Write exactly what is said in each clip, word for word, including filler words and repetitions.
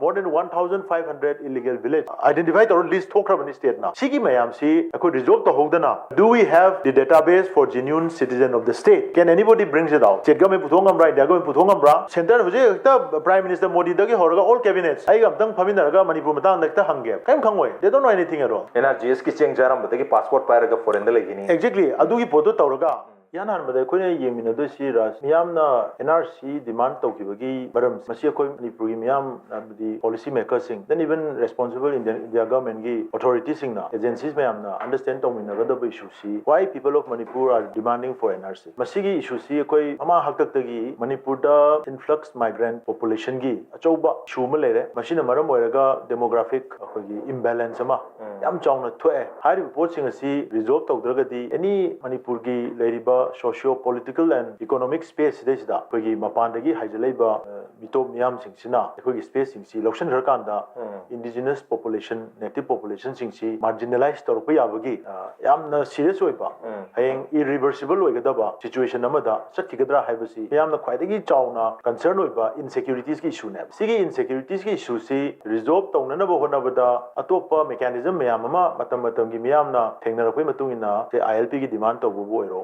More than one thousand five hundred illegal village identify ꯇꯧꯔ list ꯊꯣꯛꯈ꯭ꯔꯕꯅꯤ state ꯅ꯫ ꯁꯤꯒꯤ ꯃꯌꯥꯝꯁꯤ ꯑꯩꯈꯣꯏ resolve ꯇꯧꯍꯧꯗꯅ, do we have the database for genuine citizen of the state? Can anybody brings it out? State government ꯄꯨꯊꯣꯛ ꯉꯝꯕ꯭ꯔꯥ, India government ꯄꯨꯊꯣꯛ ꯉꯝꯕ꯭ꯔꯥ? Center ꯍꯧꯖꯤꯛ ꯍꯦꯛꯇ Prime Minister ꯃꯣꯗꯤꯗꯒꯤ ꯍꯧꯔꯒ all cabinets ꯑꯩꯒ ꯑꯝꯇꯪ ꯐꯝꯃꯤꯟꯅꯔꯒ ꯃꯅꯤꯄꯨꯔ ꯃꯇꯥꯡꯗ ꯈꯤꯇ ꯍꯪꯒꯦ, ꯀꯔꯤꯝ ꯈꯪꯉꯣꯏ꯫ They don't know anything at all. N R G ꯑꯦꯁꯀꯤ ꯆꯦꯡ ꯆꯥꯔꯝꯕꯗꯒꯤ ꯄꯥꯁꯄꯣꯔꯠ ꯄꯥꯏꯔꯒ ꯐꯣꯔꯦꯟꯗ ꯂꯩꯈꯤꯅꯤ꯫ Exactly. ꯑꯗꯨꯒꯤ ꯄꯣꯠꯇꯨ ꯇꯧꯔꯒ ꯏꯍꯥꯟ ꯍꯥꯟꯕꯗ ꯑꯩꯈꯣꯏꯅ ꯌꯦꯡꯃꯤꯟꯅꯗꯣꯏꯁꯤ ꯔꯥꯖ, ꯃꯤꯌꯥꯝꯅ ꯑꯦꯟ ꯑꯥꯔ ꯁꯤ demand ꯇꯧꯈꯤꯕꯒꯤ ꯃꯔꯝ, ꯃꯁꯤ ꯑꯩꯈꯣꯏ ꯃꯅꯤꯄꯨꯔꯒꯤ ꯃꯤꯌꯥꯝ, ꯍꯥꯏꯕꯗꯤ policy makersꯁꯤꯡ, then even responsible Indian, India governmentꯀꯤ authorityꯁꯤꯡꯅ, agencies ꯃꯌꯥꯝꯅ understand ꯇꯧꯃꯤꯟꯅꯒꯗꯕ issue ꯁꯤ, why people of Manipur are demanding for N R C? ꯃꯁꯤꯒꯤ issue ꯁꯤ ꯑꯩꯈꯣꯏ ꯃꯃꯥꯡ ꯍꯥꯛꯇꯛꯇꯒꯤ ꯃꯅꯤꯄꯨꯔꯗ influx migrant populationꯒꯤ ꯑꯆꯧꯕ issue ꯑꯃ ꯂꯩꯔꯦ꯫ ꯃꯁꯤꯅ ꯃꯔꯝ ꯑꯣꯏꯔꯒ demographic ꯑꯩꯈꯣꯏꯒꯤ imbalance ꯑꯃ ꯌꯥꯝ ꯆꯥꯎꯅ ꯊꯣꯛꯑꯦ꯫ ꯍꯥꯏꯔꯤꯕ ꯄꯣꯠꯁꯤꯡ ꯑꯁꯤ resolve ꯇꯧꯗ꯭ꯔꯒꯗꯤ any ꯃꯅꯤꯄꯨꯔꯒꯤ ꯂꯩꯔꯤꯕ socio political and economic space ꯁꯤꯗꯩꯁꯤꯗ ꯑꯩꯈꯣꯏꯒꯤ ꯃꯄꯥꯟꯗꯒꯤ ꯍꯥꯏꯖꯤꯜꯂꯛꯏꯕ, ꯑ, ꯃꯤꯇꯣꯞ ꯃꯤꯌꯥꯝꯁꯤꯡꯁꯤꯅ ꯑꯩꯈꯣꯏꯒꯤ spaceꯁꯤꯡꯁꯤ ꯂꯧꯁꯤꯟꯈ꯭ꯔꯀꯥꯟꯗ indigenous population, native populationꯁꯤꯡꯁꯤ marginalize ꯇꯧꯔꯛꯄ ꯌꯥꯕꯒꯤ, ꯑ, ꯌꯥꯝꯅ serious ꯑꯣꯏꯕ, ꯍꯌꯦꯡ irreversible ꯑꯣꯏꯒꯗꯕ situation ꯑꯃꯗ ꯆꯠꯈꯤꯒꯗ꯭ꯔꯥ ꯍꯥꯏꯕꯁꯤ ꯃꯤꯌꯥꯝꯅ ꯈ꯭ꯋꯥꯏꯗꯒꯤ ꯆꯥꯎꯅ concern ꯑꯣꯏꯕ insecuritiesꯀꯤ issueꯅꯦꯕ꯫ ꯁꯤꯒꯤ insecuritiesꯀꯤ issueꯁꯤ resolve ꯇꯧꯅꯅꯕ ꯍꯣꯠꯅꯕꯗ ꯑꯇꯣꯞꯄ mechanism ꯃꯌꯥꯝ ꯑꯃ ꯃꯇꯝ ꯃꯇꯝꯒꯤ ꯃꯤꯌꯥꯝꯅ ꯊꯦꯡꯅꯔꯛꯄꯒꯤ ꯃꯇꯨꯡ ꯏꯟꯅ, ꯁꯦ, ILPꯒꯤ demand ꯇꯧꯕꯕꯨ ꯑꯣꯏꯔꯣ,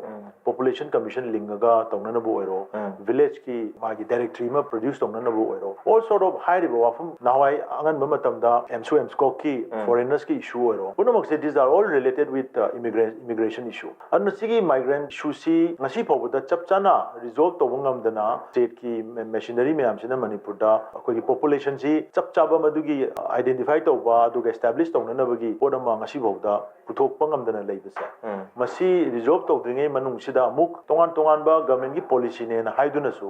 population commission ꯂꯤꯡꯉꯒ ꯇꯧꯅꯅꯕ ꯑꯣꯏꯔꯣ, villageꯀꯤ ꯃꯥꯒꯤ directory ꯑꯃ produce ꯇꯧꯅꯅꯕ ꯑꯣꯏꯔꯣ, all sort of ꯍꯥꯏꯔꯤꯕ ꯋꯥꯐꯝ, ꯅꯍꯥꯟꯋꯥꯏ ꯑꯉꯟꯕ ꯃꯇꯝꯗ ꯑꯦꯝꯁꯨ ꯑꯦꯝꯁꯀꯣꯛꯀꯤ foreignersꯀꯤ issue ꯑꯣꯏꯔꯣ, ꯄꯨꯝꯅꯃꯛꯁꯦ these are all related with, uh, immigra-, immigration issue꯫ ꯑꯗꯨꯅ ꯁꯤꯒꯤ migrant issueꯁꯤ ꯉꯁꯤ ꯐꯥꯎꯕꯗ ꯆꯞ ꯆꯥꯅ resolve ꯇꯧꯕ ꯉꯝꯗꯅ stateꯀꯤ machinery ꯃꯌꯥꯝꯁꯤꯅ ꯃꯅꯤꯄꯨꯔꯗ ꯑꯩꯈꯣꯏꯒꯤ populationꯁꯤ ꯆꯞ ꯆꯥꯕ ꯃꯗꯨꯒꯤ identify ꯇꯧꯕ ꯑꯗꯨꯒ establish ꯇꯧꯅꯅꯕꯒꯤ ꯄꯣꯠ ꯑꯃ ꯉꯁꯤ ꯐꯥꯎꯕꯗ ꯄꯨꯊꯣꯛꯄ ꯉꯝꯗꯅ ꯂꯩꯕꯁꯦ, ꯃꯁꯤ resolve ꯇꯧꯗ꯭ꯔꯤꯉꯩ ꯃꯅꯨꯡꯁꯤꯗ ꯑꯃꯨꯛ ꯇꯣꯉꯥꯟ ꯇꯣꯉꯥꯟꯕ governmentꯀꯤ policyꯅꯦꯅ ꯍꯥꯏꯗꯨꯅꯁꯨ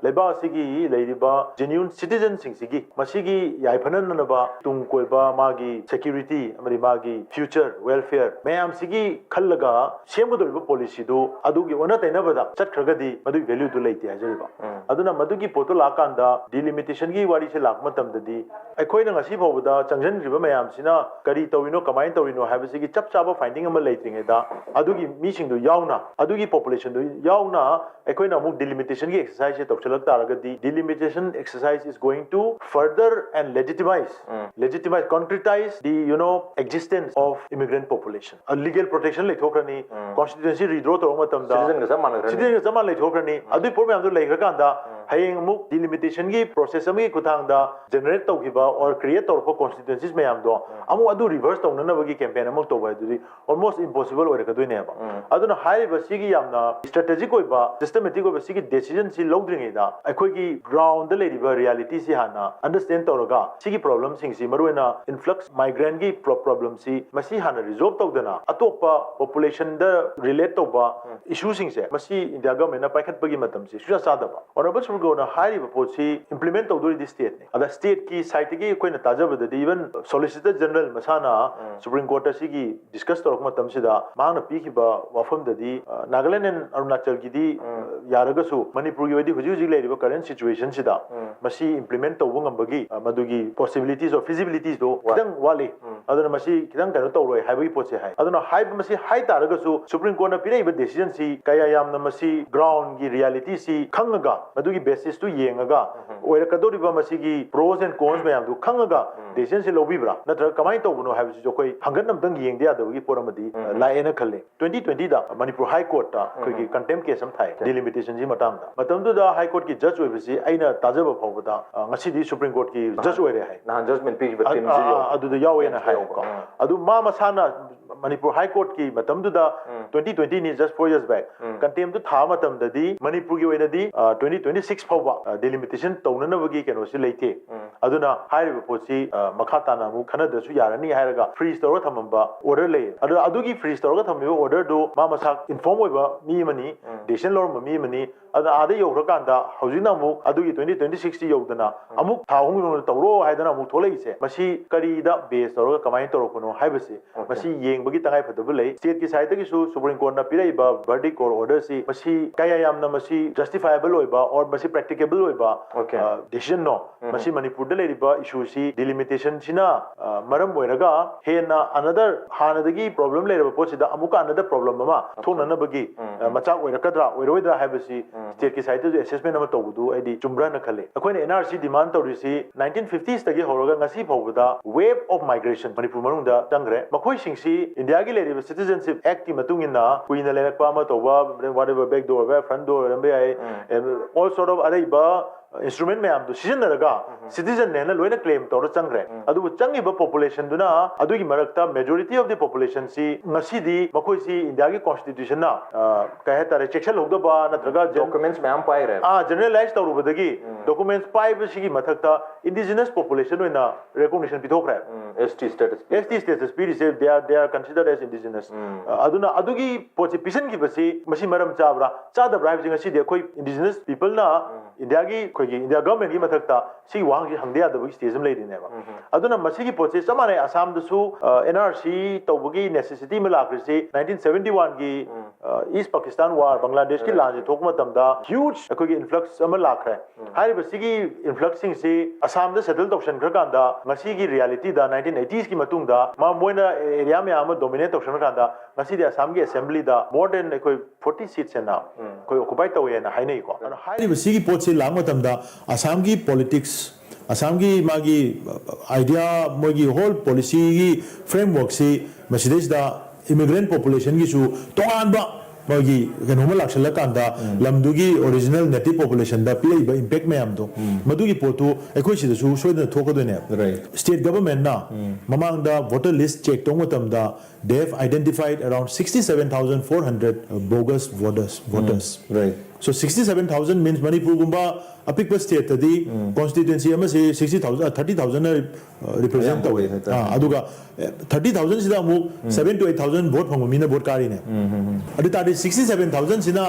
ꯂꯩꯕꯥꯛ ꯑꯁꯤꯒꯤ ꯂꯩꯔꯤꯕ genuine citizenꯁꯤꯡꯁꯤꯒꯤ ꯃꯁꯤꯒꯤ ꯌꯥꯏꯐꯅꯅꯕ ꯇꯨꯡ ꯀꯣꯏꯕ ꯃꯥꯒꯤ security ꯑꯃꯗꯤ ꯃꯥꯒꯤ future welfare ꯃꯌꯥꯝꯁꯤꯒꯤ ꯈꯜꯂꯒ ꯁꯦꯝꯒꯗꯧꯔꯤꯕ policyꯗꯨ ꯑꯗꯨꯒꯤ ꯑꯣꯟꯅ ꯇꯩꯅꯕꯗ ꯆꯠꯈ꯭ꯔꯒꯗꯤ ꯃꯗꯨꯒꯤ valueꯗꯨ ꯂꯩꯇꯦ ꯍꯥꯏꯖꯔꯤꯕ꯫ ꯑꯗꯨꯅ ꯃꯗꯨꯒꯤ ꯄꯣꯠꯇꯨ ꯂꯥꯛꯀꯥꯟꯗ delimitationꯒꯤ ꯋꯥꯔꯤꯁꯦ ꯂꯥꯛꯄ ꯃꯇꯝꯗꯗꯤ ꯑꯩꯈꯣꯏꯅ ꯉꯁꯤ ꯐꯥꯎꯕꯗ ꯆꯪꯁꯤꯟꯈ꯭ꯔꯤꯕ ꯃꯌꯥꯝꯁꯤꯅ ꯀꯔꯤ ꯇꯧꯔꯤꯅꯣ, ꯀꯃꯥꯏꯅ ꯇꯧꯔꯤꯅꯣ ꯍꯥꯏꯕꯁꯤꯒꯤ ꯆꯞ ꯆꯥꯕ finding ꯑꯃ ꯂꯩꯇ꯭ꯔꯤꯉꯩꯗ ꯑꯗꯨꯒꯤ ꯃꯤꯁꯤꯡꯗꯨ ꯌꯥꯎꯅ ꯑꯗꯨꯒꯤ populationꯗꯨ ꯌꯥꯎꯅ ꯑꯩꯈꯣꯏꯅ ꯑꯃꯨꯛ delimitation ꯒꯤ exercise ꯁꯦ ꯇꯧꯁꯤꯜꯂꯛ ꯇꯥꯔꯒꯗꯤ, delimitation exercise is going to further and legitimize, legitimize, concretize the, you know, existence of immigrant population. A legal protection ꯂꯩꯊꯣꯛꯈ꯭ꯔꯅꯤ, constituency redraw ꯇꯧꯔꯛꯄ ꯃꯇꯝꯗ Citizen ꯒ ꯆꯞ ꯃꯥꯟꯅꯈ꯭ꯔꯅꯤ꯫ Citizen ꯒ ꯆꯞ ꯃꯥꯟꯅ ꯂꯩꯊꯣꯛꯈ꯭ꯔꯅꯤ꯫ ꯑꯗꯨꯒꯤ ꯄꯣꯠ ꯃꯌꯥꯝꯗꯣ ꯂꯩꯈ꯭ꯔꯀꯥꯟꯗ ꯍꯌꯦꯡ ꯑꯃꯨꯛ delimitation ꯒꯤ process ꯑꯃꯒꯤ ꯈꯨꯠꯊꯥꯡꯗ generate ꯇꯧꯈꯤꯕ or create ꯇꯧꯔꯛꯄ constituencies ꯃꯌꯥꯝꯗꯣ ꯑꯃꯨꯛ ꯑꯗꯨ reverse ꯇꯧꯅꯅꯕꯒꯤ campaign ꯑꯃꯨꯛ ꯇꯧꯕ ꯍꯥꯏꯗꯨꯗꯤ almost impossible ꯑꯣꯏꯔꯛꯀꯗꯣꯏꯅꯦꯕ꯫ ꯑꯗꯨꯅ ꯍꯥꯏꯔꯤꯕ ꯁꯤꯒꯤ ꯌꯥꯝꯅ strategic ꯑꯣꯏꯕ, systematic ꯑꯣꯏꯕ ꯁꯤꯒꯤ decision ꯁꯤ ꯂꯧꯗ꯭ꯔꯤꯉꯩꯗ ꯑꯩꯈꯣꯏꯒꯤ ground ꯗ ꯂꯩꯔꯤꯕ reality ꯁꯤ ꯍꯥꯟꯅ understand ꯇꯧꯔꯒ, ꯁꯤꯒꯤ problem ꯁꯤꯡꯁꯤ, ꯃꯔꯨꯑꯣꯏꯅ influx migrant ꯒꯤ problem ꯁꯤ, ꯃꯁꯤ ꯍꯥꯟꯅ resolve ꯇꯧꯗꯅ ꯑꯇꯣꯞꯄ population ꯗ relate ꯇꯧꯕ issue ꯁꯤꯡꯁꯦ ꯃꯁꯤ India government ꯅ ꯄꯥꯏꯈꯠꯄꯒꯤ ꯃꯇꯝꯁꯤ ꯁꯨꯡꯆꯥ ꯆꯥꯗꯕ꯫ Honourable Supreme Court ꯅ ꯍꯥꯏꯔꯤꯕ ꯄꯣꯠꯁꯤ implement ꯇꯧꯗꯣꯔꯤꯗꯤ state ꯅꯤ꯫ ꯑꯗ state ꯀꯤ side ꯇꯒꯤ ꯑꯩꯈꯣꯏꯅ ꯇꯥꯖꯕꯗꯗꯤ even Solicitor General ꯃꯁꯥꯅ Supreme Court ꯇ ꯁꯤꯒꯤ discuss ꯇꯧꯔꯛꯄ ꯃꯇꯝꯁꯤꯗ ꯃꯍꯥꯛꯅ ꯄꯤꯈꯤꯕ ꯋꯥꯐꯝꯗꯗꯤ, ꯑ, Nagaland and Arunachal ꯒꯤꯗꯤ, ꯑ, ꯌꯥꯔꯒꯁꯨ ꯃꯅꯤꯄꯨꯔꯒꯤ ꯑꯣꯏꯗꯤ ꯍꯧꯖꯤꯛ ꯍꯧꯖꯤꯛ ꯂꯩꯔꯤꯕ current situation ꯁꯤꯗ ꯃꯁꯤ implement ꯇꯧꯕ ꯉꯝꯕꯒꯤ, ꯑ, ꯃꯗꯨꯒꯤ possibilities or feasibilities ꯗꯣ ꯈꯤꯇꯪ ꯋꯥꯠꯂꯤ꯫ ꯑꯗꯨꯅ ꯃꯁꯤ ꯈꯤꯇꯪ ꯀꯩꯅꯣ ꯇꯧꯔꯣꯏ ꯍꯥꯏꯕꯒꯤ ꯄꯣꯠꯁꯦ ꯍꯥꯏ꯫ ꯑꯗꯨꯅ ꯍꯥꯏꯕ ꯃꯁꯤ ꯍꯥꯏ ꯇꯥꯔꯒꯁꯨ Supreme Court ꯅ ꯄꯤꯔꯛꯏꯕ decision ꯁꯤ ꯀꯌꯥ ꯌꯥꯝꯅ ꯃꯁꯤ ground ꯒꯤ reality ꯁꯤ ꯈꯪꯉꯒ, ꯃꯗꯨꯒꯤ basis ꯇꯨ ꯌꯦꯡꯉꯒ ꯑꯣꯏꯔꯛꯀꯗꯧꯔꯤꯕ ꯃꯁꯤꯒꯤ pros and cons ꯃꯌꯥꯝꯗꯨ ꯈꯪꯉꯒ decision ꯁꯤ ꯂꯧꯕꯤꯕ꯭ꯔꯥ, ꯅꯠꯇ꯭ꯔꯒ ꯀꯃꯥꯏꯅ ꯇꯧꯕꯅꯣ ꯍꯥꯏꯕꯁꯤꯁꯨ ꯑꯩꯈꯣꯏ ꯍꯪꯒꯠ ꯑꯝꯇꯪ ꯌꯦꯡꯗ ꯌꯥꯗꯕꯒꯤ ꯄꯣꯠ ꯑꯃꯗꯤ, ꯑ, ꯂꯥꯛꯑꯦꯅ ꯈꯜꯂꯦ꯫ Twenty twenty ꯗ ꯃꯅꯤꯄꯨꯔ High Court ꯇ ꯑꯩꯈꯣꯏꯒꯤ contempt case ꯑꯃ ꯊꯥꯏ delimitation ꯁꯤ ꯃꯇꯥꯡꯗ꯫ ꯃꯇꯝꯗꯨꯗ High Court ꯀꯤ judge ꯑꯣꯏꯕꯁꯤ ꯑꯩꯅ ꯇꯥꯖꯕ ꯐꯥꯎꯕꯗ, ꯑ, ꯉꯁꯤꯗꯤ Supreme Court ꯀꯤ judge ꯑꯣꯏꯔꯦ ꯍꯥꯏ꯫ ꯅꯍꯥꯟ judgment ꯄꯤꯈꯤꯕ ꯑ-, team ꯑ-, ꯁꯤꯁꯨ ꯑ-, ꯑꯗꯨꯗ ꯌꯥꯎꯋꯦꯅ bench ꯍꯥꯏꯌꯦꯕꯀꯣ꯫ ꯌꯥꯎꯋꯦꯕꯀꯣ꯫ ꯑꯗꯨ ꯃꯥ ꯃꯁꯥꯅ ꯃꯅꯤꯄꯨꯔ High Court ꯀꯤ ꯃꯇꯝꯗꯨꯗ, twenty twenty ꯅꯤ, just four years back, contempt two ꯊꯥꯕ ꯃꯇꯝꯗꯗꯤ ꯃꯅꯤꯄꯨꯔꯒꯤ ꯑꯣꯏꯅꯗꯤ, ꯑ, twenty twenty six ꯐꯥꯎꯕ, ꯑ, delimitation ꯇꯧꯅꯅꯕꯒꯤ ꯀꯩꯅꯣꯁꯤ ꯂꯩꯇꯦ꯫ ꯑꯗꯨꯅ ꯍꯥꯏꯔꯤꯕ ꯄꯣꯠꯁꯤ, ꯑ, ꯃꯈꯥ ꯇꯥꯅ ꯑꯃꯨꯛ ꯈꯟꯅꯗ꯭ꯔꯁꯨ ꯌꯥꯔꯅꯤ ꯍꯥꯏꯔꯒ freeze ꯇꯧꯔꯒ ꯊꯝꯃꯝꯕ order ꯂꯩ꯫ ꯑꯗꯨ ꯑꯗꯨꯒꯤ freeze ꯇꯧꯔꯒ ꯊꯝꯃꯤꯕ order ꯗꯨ ꯃꯥ ꯃꯁꯥ inform ꯑꯣꯏꯕ ꯃꯤ ꯑꯃꯅꯤ, decision ꯂꯧꯔꯝꯕ ꯃꯤ ꯑꯃꯅꯤ, ꯑꯗ ꯑꯥꯗ ꯌꯧꯈ꯭ꯔꯀꯥꯟꯗ ꯍꯧꯖꯤꯛꯅ ꯑꯃꯨꯛ ꯑꯗꯨꯒꯤ twenty twenty six ꯁꯤ ꯌꯧꯗꯅ ꯑꯃꯨꯛ ꯊꯥ ꯑꯍꯨꯝꯒꯤ ꯃꯅꯨꯡꯗ ꯇꯧꯔꯣ ꯍꯥꯏꯗꯅ ꯑꯃꯨꯛ ꯊꯣꯛꯂꯛꯏꯁꯦ, ꯃꯁꯤ ꯀꯔꯤꯗ base ꯇꯧꯔꯒ ꯀꯃꯥꯏꯅ ꯇꯧꯔꯛꯄꯅꯣ ꯍꯥꯏꯕꯁꯤ, Okay. ꯃꯁꯤ ꯌꯦꯡꯕꯒꯤ ꯇꯉꯥꯏꯐꯗꯕ ꯂꯩ꯫ State ꯀꯤ side ꯇꯒꯤꯁꯨ Supreme Court ꯅ ꯄꯤꯔꯛꯏꯕ verdict or order ꯁꯤ, ꯃꯁꯤ ꯀꯌꯥ ꯌꯥꯝꯅ ꯃꯁꯤ justifiable ꯑꯣꯏꯕ or ꯃꯁꯤ practicable ꯑꯣꯏꯕ Okay. decision ꯅꯣ? ꯃꯁꯤ ꯃꯅꯤꯄꯨꯔꯗ ꯂꯩꯔꯤꯕ issue ꯁꯤ delimitation ꯁꯤꯅ, ꯑ, ꯃꯔꯝ ꯑꯣꯏꯔꯒ ꯍꯦꯟꯅ another ꯍꯥꯟꯅꯗꯒꯤ problem ꯂꯩꯔꯕ ꯄꯣꯠꯁꯤꯗ ꯑꯃꯨꯛꯀ another problem ꯑꯃ ꯊꯣꯛꯅꯅꯕꯒꯤ, ꯑ, ꯃꯆꯥꯛ ꯑꯣꯏꯔꯛꯀꯗ꯭ꯔꯥ ꯑꯣꯏꯔꯣꯏꯗ꯭ꯔꯥ ꯍꯥꯏꯕꯁꯤ state ꯀꯤ side ꯇꯁꯨ assessment ꯑꯃ ꯇꯧꯕꯗꯨ ꯑꯩꯗꯤ ꯆꯨꯝꯕ꯭ꯔꯥꯅ ꯈꯜꯂꯤ꯫ ꯑꯩꯈꯣꯏꯅ N R C demand ꯇꯧꯔꯤꯁꯤ nineteen fifties ꯇꯒꯤ ꯍꯧꯔꯒ ꯉꯁꯤ ꯐꯥꯎꯕꯗ wave of migration ꯃꯅꯤꯄꯨꯔ ꯃꯅꯨꯡꯗ ꯆꯪꯈ꯭ꯔꯦ꯫ ꯃꯈꯣꯏꯁꯤꯡꯁꯤ ꯏꯟꯗꯤꯌꯥꯒꯤ ꯂꯩꯔꯤꯕ Citizenship Act ꯀꯤ ꯃꯇꯨꯡ ꯏꯟꯅ ꯀꯨꯏꯅ ꯂꯩꯔꯛꯄ ꯑꯃ ꯇꯧꯕ, whatever, back door ꯑꯣꯏꯕ, front door ꯑꯣꯏꯔꯝꯕ ꯌꯥꯏ, all sort of ꯑꯔꯩꯕ instrument ꯃꯌꯥꯝꯗꯨ ꯁꯤꯖꯤꯟꯅꯔꯒ citizen ꯅꯦꯅ ꯂꯣꯏꯅ claim ꯇꯧꯔ ꯆꯪꯈ꯭ꯔꯦ꯫ ꯑꯗꯨꯕꯨ ꯆꯪꯉꯤꯕ population ꯗꯨꯅ, ꯑꯗꯨꯒꯤ ꯃꯔꯛꯇ majority of the population ꯁꯤ ꯉꯁꯤꯗꯤ ꯃꯈꯣꯏꯁꯤ ꯏꯟꯗꯤꯌꯥꯒꯤ constitution ꯅ, ꯑ, ꯀꯩ ꯍꯥꯏꯇꯥꯔꯦ, ꯆꯦꯛꯁꯤꯜꯍꯧꯗꯕ ꯅꯠꯇ꯭ꯔꯒ gen- Documents ꯃꯌꯥꯝ ꯄꯥꯏꯈ꯭ꯔꯦ꯫ ꯑꯥ, generalize ꯇꯧꯔꯨꯕꯗꯒꯤ documents ꯄꯥꯏꯕꯁꯤꯒꯤ ꯃꯊꯛꯇ indigenous population ꯑꯣꯏꯅ recognition ꯄꯤꯊꯣꯛꯈ꯭ꯔꯦ꯫ S T status P. S T status ꯄꯤꯔꯤꯁꯦ, they are, they are considered as indigenous. ꯑ, ꯑꯗꯨꯅ ꯑꯗꯨꯒꯤ ꯄꯣꯠꯁꯤ ꯄꯤꯁꯤꯟꯈꯤꯕꯁꯤ ꯃꯁꯤ ꯃꯔꯝ ꯆꯥꯕ꯭ꯔꯥ ꯆꯥꯗꯕ꯭ꯔꯥ ꯍꯥꯏꯕꯁꯤ ꯉꯁꯤꯗꯤ ꯑꯩꯈꯣꯏ indigenous people ꯅ ꯏꯟꯗꯤꯌꯥꯒꯤ ꯑꯩꯈꯣꯏꯒꯤ ꯏꯟꯗꯤꯌꯥ government ꯀꯤ ꯃꯊꯛꯇ ꯁꯤꯒꯤ ꯋꯥꯍꯪꯁꯤ ꯍꯪꯗ ꯌꯥꯗꯕꯒꯤ stage ꯑꯃ ꯂꯩꯔꯤꯅꯦꯕ꯫ ꯑꯗꯨꯅ ꯃꯁꯤꯒꯤ ꯄꯣꯠꯁꯤ ꯆꯞ ꯃꯥꯟꯅꯩ꯫ ꯑꯁꯥꯝꯗꯁꯨ, ꯑ, N R C ꯇꯧꯕꯒꯤ necessity ꯑꯃ ꯂꯥꯛꯈ꯭ꯔꯤꯁꯤ nineteen seventy one ꯒꯤ, ꯑ, East Pakistan War, ꯕꯪꯒ꯭ꯂꯥꯗꯦꯁꯀꯤ ꯂꯥꯟꯁꯦ ꯊꯣꯛꯄ ꯃꯇꯝꯗ huge ꯑꯩꯈꯣꯏꯒꯤ influx ꯑꯃ ꯂꯥꯛꯈ꯭ꯔꯦ꯫ ꯍꯥꯏꯔꯤꯕꯁꯤꯒꯤ influx ꯁꯤꯡꯁꯤ ꯑꯁꯥꯝꯗ settle ꯇꯧꯁꯟꯈ꯭ꯔꯀꯥꯟꯗ ꯉꯁꯤꯒꯤ reality ꯗ nineteen eighties ꯀꯤ ꯃꯇꯨꯡꯗ ꯃꯥ-, ꯃꯣꯏꯅ area ꯃꯌꯥꯝ ꯑꯃ dominate ꯇꯧꯁꯟꯈ꯭ꯔꯀꯥꯟꯗ ꯉꯁꯤꯗꯤ ꯑꯁꯥꯝꯒꯤ assembly ꯗ more than ꯑꯩꯈꯣꯏ forty seats ꯍꯦꯟꯅ ꯑꯩꯈꯣꯏ occupy ꯇꯧꯋꯦꯅ ꯍꯥꯏꯅꯩꯀꯣ꯫ ꯑꯗꯣ ꯍꯥꯏꯔꯤꯕꯁꯤꯒꯤ ꯄꯣꯠꯁꯤ ꯂꯥꯛꯄ ꯃꯇꯝꯗ ꯑꯁꯥꯝꯒꯤ politics, ꯑꯁꯥꯝꯒꯤ ꯃꯥꯒꯤ idea, ꯃꯣꯏꯒꯤ whole policy ꯒꯤ framework ꯁꯤ ꯃꯁꯤꯗꯩꯁꯤꯗ immigrant population ꯒꯤꯁꯨ ꯇꯣꯉꯥꯟꯕ ꯃꯣꯏꯒꯤ ꯀꯩꯅꯣꯝꯃ ꯂꯥꯛꯁꯜꯂꯀꯥꯟꯗ ꯂꯝꯗꯨꯒꯤ original native population ꯗ ꯄꯤꯔꯛꯏꯕ impact ꯃꯌꯥꯝꯗꯣ, ꯃꯗꯨꯒꯤ ꯄꯣꯠꯇꯨ ꯑꯩꯈꯣꯏ ꯁꯤꯗꯁꯨ ꯁꯣꯏꯗꯅ ꯊꯣꯛꯀꯗꯣꯏꯅꯦꯕ꯫ Right. State government ꯅ ꯃꯃꯥꯡꯗ voter list check ꯇꯧꯕ ꯃꯇꯝꯗ they have identified around sixty seven thousand four hundred bogus voters, voters. Right. So sixty seven thousand means ꯃꯅꯤꯄꯨꯔꯒꯨꯝꯕ ꯑꯄꯤꯛꯄ stateꯇꯗꯤ constituency ꯑꯃꯁꯤ sixty thousand, thirty thousand represent ꯑꯌꯥꯝꯕ ꯇꯧꯋꯦ꯫ ꯑꯣꯏ ꯍꯥꯏꯇꯥꯔꯦ꯫ ꯑꯥ, ꯑꯗꯨꯒ thirty thousand ꯁꯤꯗ ꯑꯃꯨꯛ seven to eight thousand vote ꯐꯪꯕ ꯃꯤꯅ vote ꯀꯥꯔꯤꯅꯦ꯫ ꯑꯗꯨ ꯇꯥꯔꯗꯤ sixty seven thousand ꯁꯤꯅ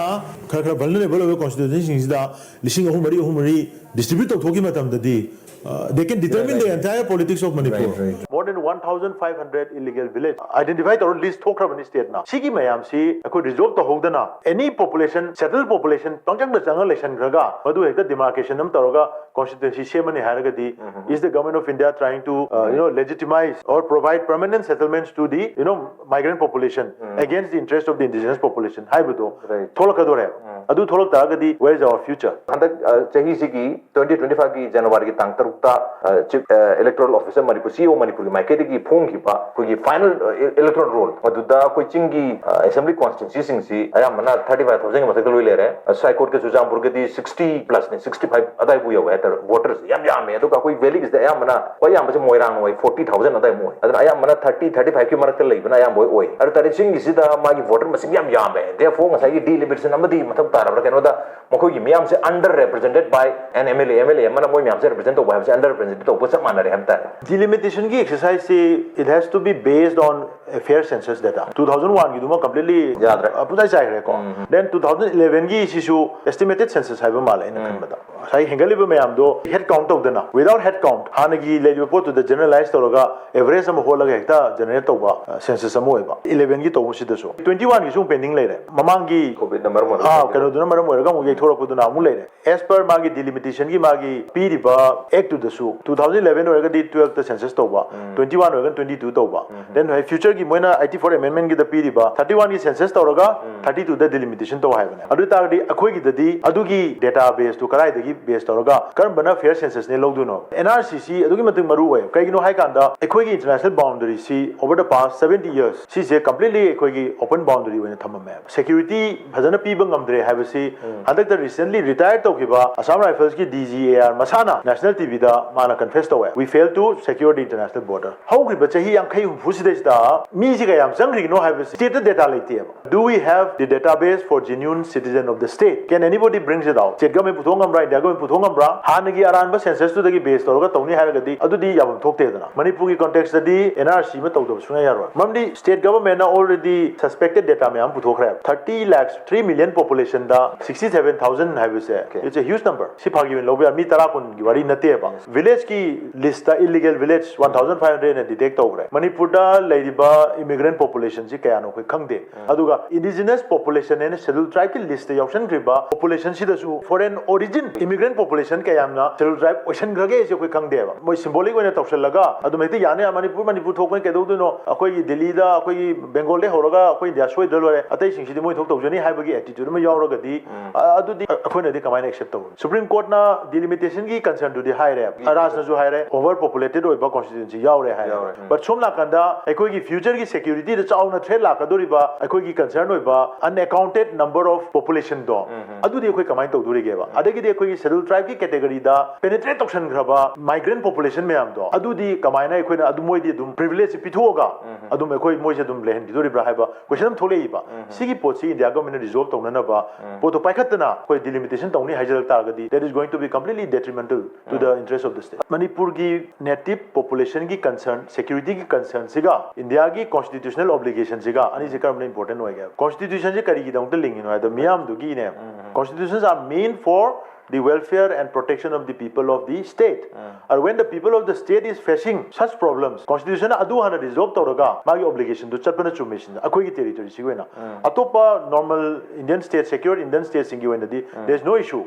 ꯈꯔ ꯈꯔ vulnerable ꯑꯣꯏꯕ constituencyꯁꯤꯡꯁꯤꯗ ꯂꯤꯁꯤꯡ ꯑꯍꯨꯝ ꯃꯔꯤ, ꯑꯍꯨꯝ ꯃꯔꯤ distribute ꯇꯧꯊꯣꯛꯈꯤꯕ ꯃꯇꯝꯗꯗꯤ, uh, they can determine the entire politics of Manipur. Right, right. More than one thousand five hundred illegal village identify ꯇꯧꯔ list ꯊꯣꯛꯈ꯭ꯔꯕꯅꯤ stateꯅ꯫ ꯁꯤꯒꯤ ꯃꯌꯥꯝꯁꯤ ꯑꯩꯈꯣꯏ resolve ꯇꯧꯍꯧꯗꯅ any population, settled population ꯄꯪꯆꯪꯗ ꯆꯪꯉ ꯂꯩꯁꯟꯈ꯭ꯔꯒ ꯃꯗꯨ ꯍꯦꯛꯇ demarcation ꯑꯃ ꯇꯧꯔꯒ constituency ꯁꯦꯝꯃꯅꯤ ꯍꯥꯏꯔꯒꯗꯤ, is the Government of India trying to, uh, you know, legitimize or provide permanent settlements to the, you know, migrant population against the interest of the indigenous population ꯍꯥꯏꯕꯗꯣ Right. ꯊꯣꯛꯂꯛꯀꯗꯣꯔꯦꯕ꯫ ꯑꯗꯨ ꯊꯣꯛꯂꯛ ꯇꯥꯔꯒꯗꯤ where is our future? ꯍꯟꯗꯛ ꯑ, ꯆꯍꯤꯁꯤꯒꯤ twenty twenty fiveꯀꯤ Januaryꯒꯤ ꯇꯥꯡ ꯇꯔꯨꯛꯇ, ꯑ, Chief, ꯑ, Electoral Officer ꯃꯅꯤꯄꯨꯔ, CEO ꯃꯅꯤꯄꯨꯔꯒꯤ ꯃꯥꯏꯀꯩꯗꯒꯤ ꯐꯣꯡꯈꯤꯕ ꯑꯩꯈꯣꯏꯒꯤ final, ꯑ, electoral roll, ꯃꯗꯨꯗ ꯑꯩꯈꯣꯏ ꯆꯤꯡꯒꯤ, ꯑ, assembly constituencyꯁꯤꯡꯁꯤ ꯑꯌꯥꯝꯕꯅ thirty five thousandꯒꯤ ꯃꯊꯛꯇ ꯂꯣꯏ ꯂꯩꯔꯦ꯫ ꯑ, ꯁꯥꯏꯀꯣꯠꯀ ꯆꯨꯔꯆꯥꯟꯄꯨꯔꯒꯗꯤ sixty plusꯅꯦ, sixty five ꯑꯗꯥꯏꯕꯨ ꯌꯧꯋꯦ ꯍꯥꯏꯇꯥꯔꯦ, voters ꯌꯥꯝ ꯌꯥꯝꯃꯦ꯫ ꯑꯗꯨꯒ ꯑꯩꯈꯣꯏ valleyꯒꯤꯁꯤꯗ ꯑꯌꯥꯝꯕꯅ, ꯈ꯭ꯋꯥꯏ ꯌꯥꯝꯕꯁꯦ ꯃꯣꯏꯔꯥꯡ ꯑꯣꯏ, forty thousand ꯑꯗꯥꯏꯃꯨꯛ ꯑꯣꯏ꯫ ꯑꯗꯨꯅ ꯑꯌꯥꯝꯕꯅ thirty, thirty fiveꯀꯤ ꯃꯔꯛꯇ ꯂꯩꯕꯅ ꯑꯌꯥꯝꯕ ꯑꯣꯏ꯫ ꯑꯗꯨ ꯇꯥꯔꯗꯤ ꯆꯤꯡꯒꯤꯁꯤꯗ ꯃꯥꯒꯤ voter ꯃꯁꯤꯡ ꯌꯥꯝ ꯌꯥꯝꯃꯦ꯫ Therefore ꯉꯁꯥꯏꯒꯤ delimitation ꯑꯃꯗꯤ ꯃꯊꯧ ꯇꯥꯔꯕ꯭ꯔꯥ? ꯀꯩꯅꯣꯗ ꯃꯈꯣꯏꯒꯤ ꯃꯤꯌꯥꯝꯁꯦ under represented by an MLA, MLA ꯑꯃꯅ ꯃꯣꯏ ꯃꯌꯥꯝꯁꯦ represent ꯇꯧꯕ ꯍꯥꯏꯕꯁꯦ under represent ꯇꯧꯕ ꯆꯞ ꯃꯥꯟꯅꯔꯦ ꯍꯥꯏꯕ ꯇꯥꯔꯦ꯫ Delimitation ꯒꯤ exercise ꯁꯤ, it has to be based on a fair census data. Two thousand one ꯒꯤꯗꯨꯃ completely ꯌꯥꯗ꯭ꯔꯦ꯫ ꯑ, ꯄꯨꯡꯆꯥꯏ ꯆꯥꯏꯈ꯭ꯔꯦꯀꯣ꯫ Then two thousand eleven ꯒꯤ ꯁꯤꯁꯨ estimated census ꯍꯥꯏꯕ ꯃꯥꯜꯂꯦ ꯑꯩꯅ ꯈꯟꯕꯗ꯫ ꯉꯁꯥꯏ ꯍꯦꯟꯒꯠꯂꯤꯕ ꯃꯌꯥꯝꯗꯣ head count ꯇꯧꯗꯅ, without head count, ꯍꯥꯟꯅꯒꯤ ꯂꯩꯔꯤꯕ ꯄꯣꯠꯇꯨꯗ generalize ꯇꯧꯔꯒ average ꯑꯃ ꯍꯣꯠꯂꯒ ꯍꯦꯛꯇ generate ꯇꯧꯕ, ꯑ, census ꯑꯃ ꯑꯣꯏꯕ꯫ Eleven ꯒꯤ ꯇꯧꯕꯁꯤꯗꯁꯨ twenty one ꯒꯤꯁꯨ ꯑꯃꯨꯛ pending ꯂꯩꯔꯦ꯫ ꯃꯃꯥꯡꯒꯤ COVIDꯅ ꯃꯔꯝ ꯑꯣꯏꯔꯒ ꯑꯥ, pending ꯀꯩꯅꯣꯗꯨꯅ ꯃꯔꯝ ꯑꯣꯏꯔꯒ ꯑꯃꯨꯛ ꯌꯩꯊꯣꯔꯛꯄꯗꯨꯅ ꯑꯃꯨꯛ ꯂꯩꯔꯦ꯫ As per ꯃꯥꯒꯤ delimitationꯒꯤ ꯃꯥꯒꯤ ꯄꯤꯔꯤꯕ actꯇꯨꯗꯁꯨ two thousand eleven ꯑꯣꯏꯔꯒꯗꯤ twelveꯇ census ꯇꯧꯕ, twenty one ꯑꯣꯏꯔꯒꯅ twenty two ꯇꯧꯕ, then ꯍꯧꯖꯤꯛ futureꯒꯤ ꯃꯣꯏꯅ eighty four amendmentꯒꯤꯗ ꯄꯤꯔꯤꯕ thirty oneꯒꯤ census ꯇꯧꯔꯒ thirty twoꯗ delimitation ꯇꯧ ꯍꯥꯏꯕꯅꯦ꯫ ꯑꯗꯨ ꯑꯣꯏ ꯇꯥꯔꯒꯗꯤ ꯑꯩꯈꯣꯏꯒꯤꯗꯗꯤ ꯑꯗꯨꯒꯤ data baseꯇꯨ ꯀꯗꯥꯏꯗꯒꯤ base ꯇꯧꯔꯒ ꯀꯔꯝꯕꯅ fair censusꯅꯦ ꯂꯧꯗꯣꯏꯅꯣ? NRCꯁꯤ ꯑꯗꯨꯛꯀꯤ ꯃꯇꯤꯛ ꯃꯔꯨ ꯑꯣꯏ꯫ ꯀꯩꯒꯤꯅꯣ ꯍꯥꯏ ꯀꯥꯟꯗ ꯑꯩꯈꯣꯏꯒꯤ international boundaryꯁꯤ over the past seventy years ꯁꯤꯁꯦ completely ꯑꯩꯈꯣꯏꯒꯤ open boundary ꯑꯣꯏꯅ ꯊꯝꯃꯝꯃꯦ꯫ Security ꯐꯖꯅ ꯄꯤꯕ ꯉꯝꯗ꯭ꯔꯦ ꯍꯥꯏꯕ ꯍꯥꯏꯕꯁꯤ ꯍꯟꯗꯛꯇ recently retire ꯇꯧꯈꯤꯕ Assam Riflesꯀꯤ D G A R ꯃꯁꯥꯅ national T Vꯗ ꯃꯥꯅ confess ꯇꯧꯋꯦ, "We fail to secure the international border." ꯍꯧꯈ꯭ꯔꯤꯕ ꯆꯍꯤ ꯌꯥꯡꯈꯩ ꯍꯨꯝꯐꯨ ꯁꯤꯗꯩꯁꯤꯗ ꯃꯤꯁꯤ ꯀꯌꯥꯝ ꯆꯪꯈ꯭ꯔꯤꯅꯣ ꯍꯥꯏꯕꯁꯤ stateꯇ data ꯂꯩꯇꯦꯕ꯫ Do we have the database for genuine citizen of the state? Can anybody brings it out? State government ꯄꯨꯊꯣꯛ ꯉꯝꯕ꯭ꯔꯥ, India government ꯄꯨꯊꯣꯛ ꯉꯝꯕ꯭ꯔꯥ? ꯍꯥꯟꯅꯒꯤ ꯑꯔꯥꯟꯕ censusꯇꯨꯗꯒꯤ base ꯇꯧꯔꯒ ꯇꯧꯅꯤ ꯍꯥꯏꯔꯒꯗꯤ ꯑꯗꯨꯗꯤ ꯌꯥꯐꯝ ꯊꯣꯛꯇꯦꯗꯅ꯫ ꯃꯅꯤꯄꯨꯔꯒꯤ contextꯇꯗꯤ N R C ꯑꯃ ꯇꯧꯗꯕ ꯁꯨꯡꯌꯥ ꯌꯥꯔꯣꯏ꯫ ꯃꯔꯝꯗꯤ state governmentꯅ already suspected data ꯃꯌꯥꯝ ꯄꯨꯊꯣꯛꯈ꯭ꯔꯦ꯫ Thirty lakhs, three million populationꯗ sixty seven thousand ꯍꯥꯏꯕꯁꯦ, it's a huge number. ꯁꯤ ꯐꯥꯒꯤ ꯑꯣꯏꯅ ꯂꯧꯕ ꯌꯥꯏ, ꯃꯤ ꯇꯔꯥ ꯀꯨꯟꯒꯤ ꯋꯥꯔꯤ ꯅꯠꯇꯦꯕ꯫ Villageꯀꯤ listꯇ illegal village one thousand five hundredꯅ detect ꯇꯧꯈ꯭ꯔꯦ꯫ ꯃꯅꯤꯄꯨꯔꯗ ꯂꯩꯔꯤꯕ immigrant populationꯁꯤ ꯀꯌꯥꯅꯣ ꯑꯩꯈꯣꯏ ꯈꯪꯗꯦ꯫ ꯑꯗꯨꯒ indigenous population ꯍꯥꯏꯅ Scheduled Tribeꯀꯤ listꯇ ꯌꯥꯎꯁꯟꯈ꯭ꯔꯤꯕ populationꯁꯤꯗꯁꯨ foreign origin immigrant population ꯀꯌꯥꯝꯅ Scheduled Tribe ꯑꯣꯏꯁꯟꯈ꯭ꯔꯒꯦ ꯍꯥꯏꯁꯦ ꯑꯩꯈꯣꯏ ꯈꯪꯗꯦꯕ꯫ ꯃꯣꯏ symbolic ꯑꯣꯏꯅ ꯇꯧꯁꯜꯂꯒ ꯑꯗꯨꯝ ꯍꯦꯛꯇ ꯌꯥꯅ ꯌꯥ ꯃꯅꯤꯄꯨꯔ, ꯃꯅꯤꯄꯨꯔ ꯊꯣꯛꯄꯅꯤ, ꯀꯩꯗꯧꯗꯣꯏꯅꯣ, ꯑꯩꯈꯣꯏꯒꯤ ꯗꯤꯜꯂꯤꯗ, ꯑꯩꯈꯣꯏꯒꯤ ꯕꯦꯡꯒꯣꯜꯗꯩ ꯍꯧꯔꯒ ꯑꯩꯈꯣꯏ ꯏꯟꯗꯤꯌꯥ ꯁꯣꯏꯗ꯭ꯔ ꯂꯣꯏꯔꯦ, ꯑꯇꯩꯁꯤꯡꯁꯤꯗꯤ ꯃꯣꯏ ꯊꯣꯛ ꯇꯧꯖꯅꯤ ꯍꯥꯏꯕꯒꯤ attitude ꯑꯃ ꯌꯥꯎꯔꯒꯗꯤ, ꯑ-, ꯑꯗꯨꯗꯤ ꯑꯩꯈꯣꯏꯅꯗꯤ ꯀꯃꯥꯏꯅ accept ꯇꯧꯔꯨꯅꯤ? Supreme Courtꯅ delimitationꯒꯤ concernꯗꯨꯗꯤ ꯍꯥꯏꯔꯦ, ꯔꯥꯖꯅꯁꯨ ꯍꯥꯏꯔꯦ, over populated ꯑꯣꯏꯕ constituency ꯌꯥꯎꯔꯦ ꯍꯥꯏꯔꯦ꯫ But ꯁꯣꯝ ꯅꯥꯀꯟꯗ ꯑꯩꯈꯣꯏꯒꯤ futureꯒꯤ securityꯗ ꯆꯥꯎꯅ threat ꯂꯥꯛꯀꯗꯧꯔꯤꯕ ꯑꯩꯈꯣꯏꯒꯤ concern ꯑꯣꯏꯕ unaccounted number of populationꯗꯣ, ꯑꯗꯨꯗꯤ ꯑꯩꯈꯣꯏ ꯀꯃꯥꯏꯅ ꯇꯧꯗꯣꯔꯤꯒꯦꯕ? ꯑꯗꯒꯤꯗꯤ ꯑꯩꯈꯣꯏꯒꯤ Scheduled Tribeꯀꯤ categoryꯗ penetrate ꯇꯧꯁꯟꯈ꯭ꯔꯕ migrant population ꯃꯌꯥꯝꯗꯣ, ꯑꯗꯨꯗꯤ ꯀꯃꯥꯏꯅ ꯑꯩꯈꯣꯏꯅ ꯑꯗꯨꯝ ꯃꯣꯏꯗꯤ ꯑꯗꯨꯝ privilegeꯁꯦ ꯄꯤꯊꯣꯛꯑꯒ ꯑꯗꯨꯝ ꯑꯩꯈꯣꯏ ꯃꯣꯏꯁꯦ ꯑꯗꯨꯝ ꯂꯩꯍꯟꯈꯤꯗꯣꯔꯤꯕ꯭ꯔꯥ ꯍꯥꯏꯕ question ꯑꯃ ꯊꯣꯛꯂꯛꯏꯕ꯫ ꯁꯤꯒꯤ ꯄꯣꯠꯁꯤ India governmentꯅ resolve ꯇꯧꯅꯅꯕ ꯄꯣꯠꯇꯣ ꯄꯥꯏꯈꯠꯇꯅ ꯑꯩꯈꯣꯏ delimitation ꯇꯧꯅꯤ ꯍꯥꯏꯖꯔꯛ ꯇꯥꯔꯒꯗꯤ, that is going to be completely detrimental to the interest of the state. ꯃꯅꯤꯄꯨꯔꯒꯤ native populationꯒꯤ concern, securityꯒꯤ concernꯁꯤꯒ Indiaꯒꯤ constitutional obligationꯁꯤꯒ ꯑꯅꯤꯁꯦ ꯀꯔꯝꯕꯅ important ꯑꯣꯏꯒꯦ? Constitutionꯁꯦ ꯀꯔꯤꯒꯤꯗꯃꯛꯇ ꯂꯤꯡꯉꯤꯅꯣ ꯍꯥꯏꯕꯗ, ꯃꯤꯌꯥꯝꯗꯨꯒꯤꯅꯦ, constitutions are meant for the welfare and protection of the people of the state. And when the people of the state is facing such problems, constitution ꯑꯗꯨ ꯍꯥꯟꯅ resolve ꯇꯧꯔꯒ ꯃꯥꯒꯤ obligationꯗꯨ ꯆꯠꯄꯅ ꯆꯨꯝꯃꯦ ꯁꯤꯅ ꯑꯩꯈꯣꯏꯒꯤ territoryꯁꯤꯒꯤ ꯑꯣꯏꯅ꯫ ꯑꯇꯣꯞꯄ normal Indian state, secured Indian stateꯁꯤꯡꯒꯤ ꯑꯣꯏꯅꯗꯤ there is no issue.